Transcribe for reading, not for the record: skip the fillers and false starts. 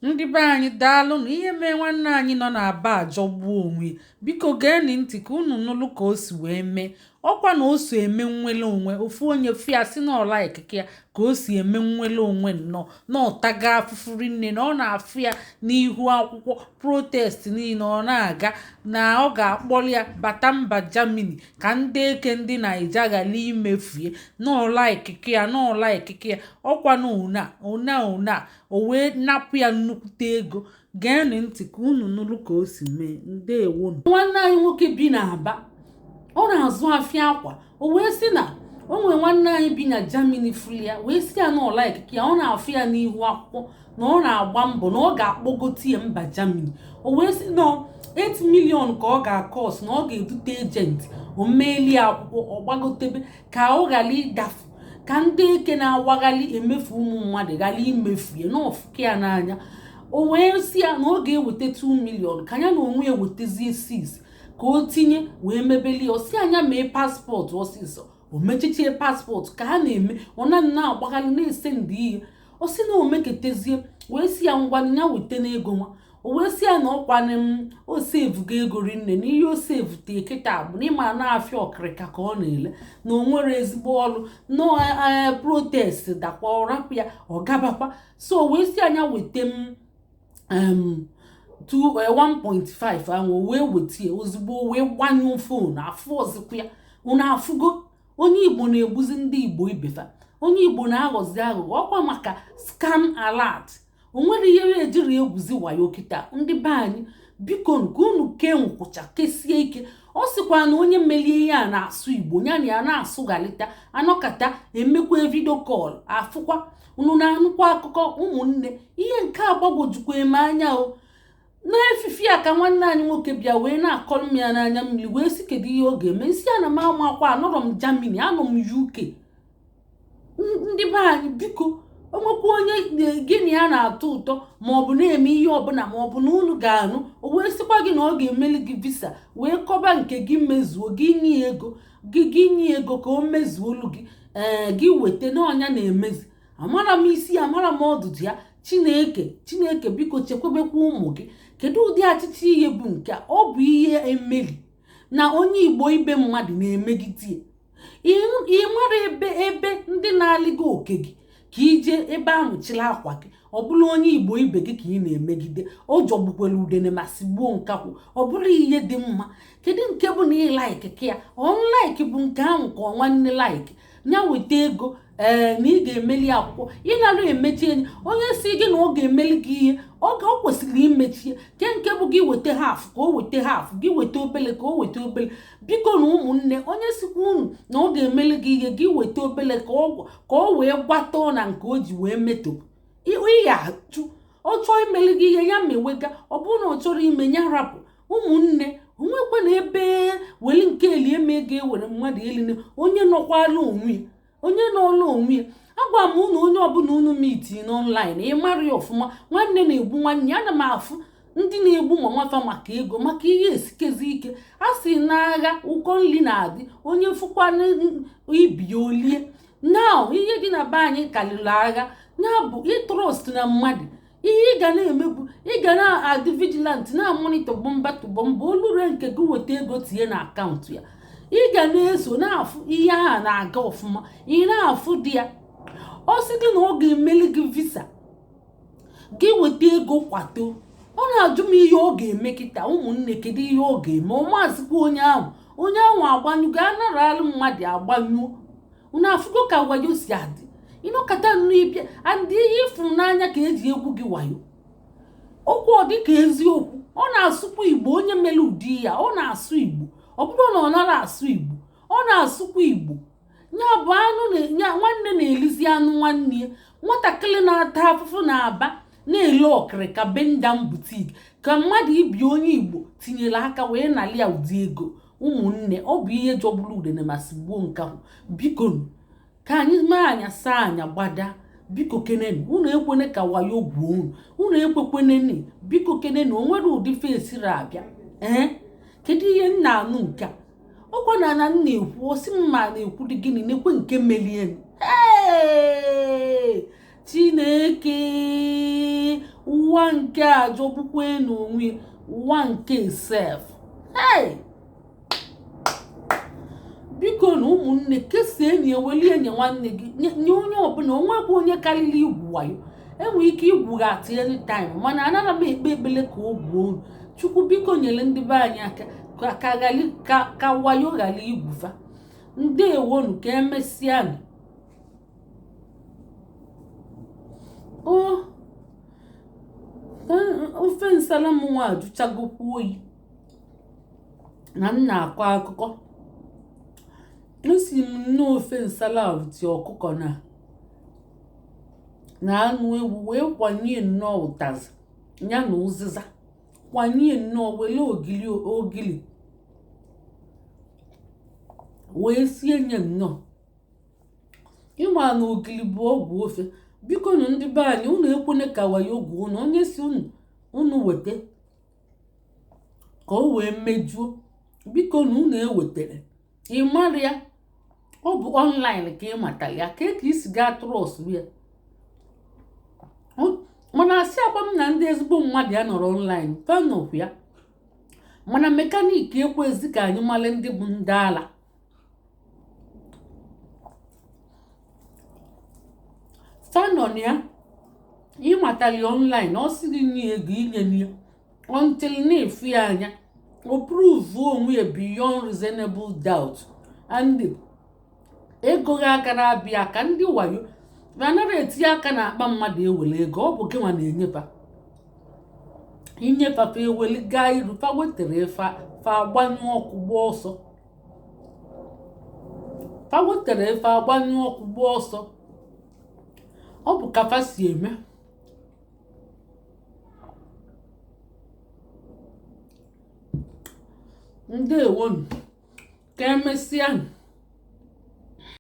Ndị be anyị, daalụnụ. Ihe mee nwanne anyị nọ n'Aba ajọgbuo onwe. Biko geenị ntị ka unu nụlụ ka o si wee mee. Ọkwa na o so eme nnwere onwe ofu onye fia si na ọla ikike ya ka o si eme nnwere onwe nnọọ na ọtaga afụfụ rinne na ọ na-afụ ya n'ihu akwụkwọ protest niile ọ na-aga na ọ ga-akpọrọ ya bata mba Germany ka ndị eke ndị Naija ghara imefue n'ọla ikike ya, n'ọla ikike ya. Ọkwa na una una una o wee napụ ya nnukwute ego. Geenụ ntị ka unu nụrụ ka o si mee. Ndewonu. Nwanne anyị nwoke bi n'Aba, ọ na-azụ afịa akwa. O wee sị na o nwere nwanne anyị bi na Germany fụrụ ya wee sị ya na ọla ikike ya, ọ na-afụ ya n'ihu akwụkwọ na ọ na-agba mbọ na ọ ga-akpọgote ya mba Germany. O wee sị na 8 million ka ọ ga-akọs na ọ ga-edute agent o meeli akwụkwọ ọ gbagotebe ka ọ ghara ịdafu, ka ndị eke na-awaghalị emefu ụmụ mmadụ ghara imefu ya na ọfụka ya n'anya. O wee sị ya na ọ ga-eweta 2 million ka ya na onwe ya wetazie 6 ka o tinye wee mebeli. Ọ sị anya mee passport ọsịsọ. O mechichie passport ka ha na-eme, ọ na na-agbaghalị na-ese ndị ihe. Ọ sị na o meketezie wee sị ya ngwa, ya weta n'ego nwa. O wee sị ya na ọkwanị m o sevugo ego rinne na ihe o sevute kịta bụ na ịma na-afịa ọkịrịka ka ọ na-ele na o nwere ezigbo ọrụ na protest dakwa ọ rapụ ya ọ gabakwa. So wee sị anya weta m 1.5 ahụ. O wee wetie ozugbo wee gbanyụọ phone. Afụ ọzịkwa ya, unu afụgo onye Igbo na-egbuzi ndị Igbo ibefa. Onye Igbo na-aghọzi aghụghọ ọkwa maka scam alert. O nwere ihe ejiri egwuzi wayo kịta. Ndị be anyị, biko nke unu kee nkwụcha kesie ike. Ọ sịkwa na onye melie ihe a na-asụ Igbo ya na ya na-asụghalịta anọkata emekwa video call afụkwa. Unu na-anụkwa akụkọ ụmụnne. Ihe nke a gbagwojukwa eme anya o n'efifi a ka nwanne anyị nwoke bịa wee na-akọrọ m ya n'anya mmiri wee sị kedu ihe ọ ga-eme. Isi ana m ama akwa anọrọ m Germany, anọ m UK. Ndị be anyị, biko, onwekwa onye gịnị ya na-atọ ụtọ maọbụ na-eme ihe ọbụla maọbụ na unu ga-anụ, o wee sịkwa gị na ọ ga-emeli gị visa wee kọba nke gị mezuo gị nye ego gị, gị nye ego ka o mezuolu gị. Ee, gị weta n'ọnya na-emezi. Amara m isi, amara m ọdụdụ ya. Chineke, Chineke, biko chekwabekwa ụmụ gị. Kedu ụdị achịcha ihe bụ nke a? Ọ bụ ihe emeli na onye Igbo ibe mmadụ na-emegide ya. Ị mara ebe ndị na-alịgo oke gị ka ije ebe ahụ chịrị akwa gị, ọ bụrụ onye Igbo ibe gị ka ị na-emegide. Ọ jọgbukwere udene ma sigbuo nkakwụ. Ọ bụrụ ihe dị mma, kedu nke bụ na ị like ka ya ọ like bụ nke ahụ ka ọ nwanne like ya weta ego? Ee, na ị ga-emeli akwụkwọ ịnara emechi enyi onye si gị na ọ ga-emeli gị ihe ọ ga o kwesịrị imechie ke nke bụ gị weta half ka o weta half, gị weta obele ka o weta obele. Biko na ụmụnne, onye sikwa unu na ọ ga-emeli gị ihe, gị weta obele ka ọ wee gwatọọ na nke o ji wee metopụ ịya achụ. Ọ chọọ imeli gị ihe, ya mewega. Ọ bụrụ na ọ chọrọ ime, ya rapụ. Ụmụnne, onwekwa na ebe weli nke eli eme ga-ewere mmadụ eline onye nọkwala onwe ya, onye nọọla onwe ya. Agwa m unu, onye ọbụla unu meeti n'online, ị mara ya ọfụma, nwanne na-egbu nwanne ya. Ana m afụ ndị na-egbu ma nwafa maka ego, maka ihe esikezi ike. A sị n'agha ụkọ nri na-adị, onye fụkwana ibi olie now. Ihe dị na be anyị karịrị agha ya bụ ị trust na mmadụ. Ihe ị ga na-emebu, ị ga na-adị vigilant na monitor bumper to bumper. Olure nke gị, weta ego tinye na akaụntụ ya. Ị ga na-eso na-afụ ihe ahụ na-aga ọfụma. Ị na-afụ di ya, ọ sị gị na ọ ga-emeli gị visa, gị weta ego kwado. Ọ na-ajụ m ihe ọ ga-eme kịta. Ụmụnne, kedu ihe ọ ga-eme? Ọ mazikwa onye ahụ, onye ahụ agbanyụgo anaralụ mmadụ agbanyụọ. Unu afụgo ka wayo si adị. Ịnọkọta nnọọ ịbịa andị ihe ịfụrụ n'anya ka eji egwu gị wayo. Okwu ọ dịka eziokwu. Ọ na-asụkwa Igbo. Onye mere ụdị ya, ọ na-asụ Igbo. Ọ bụrụ na ọ nara asụ Igbo, ọ na-asụkwa Igbo. Ya bụ anụ ya nwanne na-elizi anụ nwanne ya. Nwatakịrị na-ata afụfụ na-aba na-ele ọkịrịka bendam boutique ka mmadụ ibi onye Igbo tinyere aka wee nali ya ụdị ego. Ụmụnne, ọ bụ ihe jọgburu udene ma sigbuo nkakwụ. Biko, ka anyị mee anya saa anya gbada. Biko kenenu, unu ekwene ka wayo gwuo unu. Unu ekwekweneni, biko kenenu. O nwere ụdị fesiri abịa. Ee, kedu ihe m na-anụ nke a? Ọkwa na m na-ekwu osi m ma na-ekwu dị gịnị na-ekwe nke melienu. Ee, Chineke, ụwa. Ụwa nke a jọgbukwe n'onwe, ụwa nke sef. Hey, biko na ụmụnne, kesie na ewelie nye nwanne gị, nye onye ọbụla. Onwekwa onye karịrị igwu wayo. Enwere ike igwu gị at any time, mana anara m ekpe ekpele ka o gwuo unu. Chukwu, biko, nyere ndị be anyị aka ka wayo ghara igwufa. Ndewonu, ka emesịanụ. O ofe nsala m nwa ajụchagokwu oyi na m na-akọ akụkọ. Esi m nnọọ ofe nsala ti ọkụkọ na anụ ewu, wee kwanye nnọọ ụtazị ya na ụzịza, kwanye nnọọ, were ogili ogili wee sie nye nnọọ. Ịma na ogili bụ ọgwụ ofe. Biko nụ, ndị be anyị, unu ekwene ka wayo gwuo unu. Onye si unu unu weta ka o wee mejuo, biko na unu ewetere. Ị mara ya, ọ bụ online ka ị matara ya, ka isi gaa trust ya. Mana asị akwa m na ndị ezigbo mmadụ ya nọrọ online fanọkwu ya, mana mechanic ekwezi ka anyị mara ndị bụ ndị ala. Fanọ na ya, ịmatara ya online, ọ sị gị nye ego, inye ya until na-efu ya anya, o prove onwe ya beyond reasonable doubt, and ego gị agara abịa. Ka ndị wayo anaghị etinye aka n'akpa mmadụ ewere ego. Ọ bụ gị nwa na-enyefa, inyefafa eweli gaa iru, fa wetere fa, fa agbanyụ ọkụ gbaa ọsọ. Fa wetere fa, agbanyụ ọkụ gbaa ọsọ. Ọ bụ ka fa si eme. Ndewonu, ka emesịa.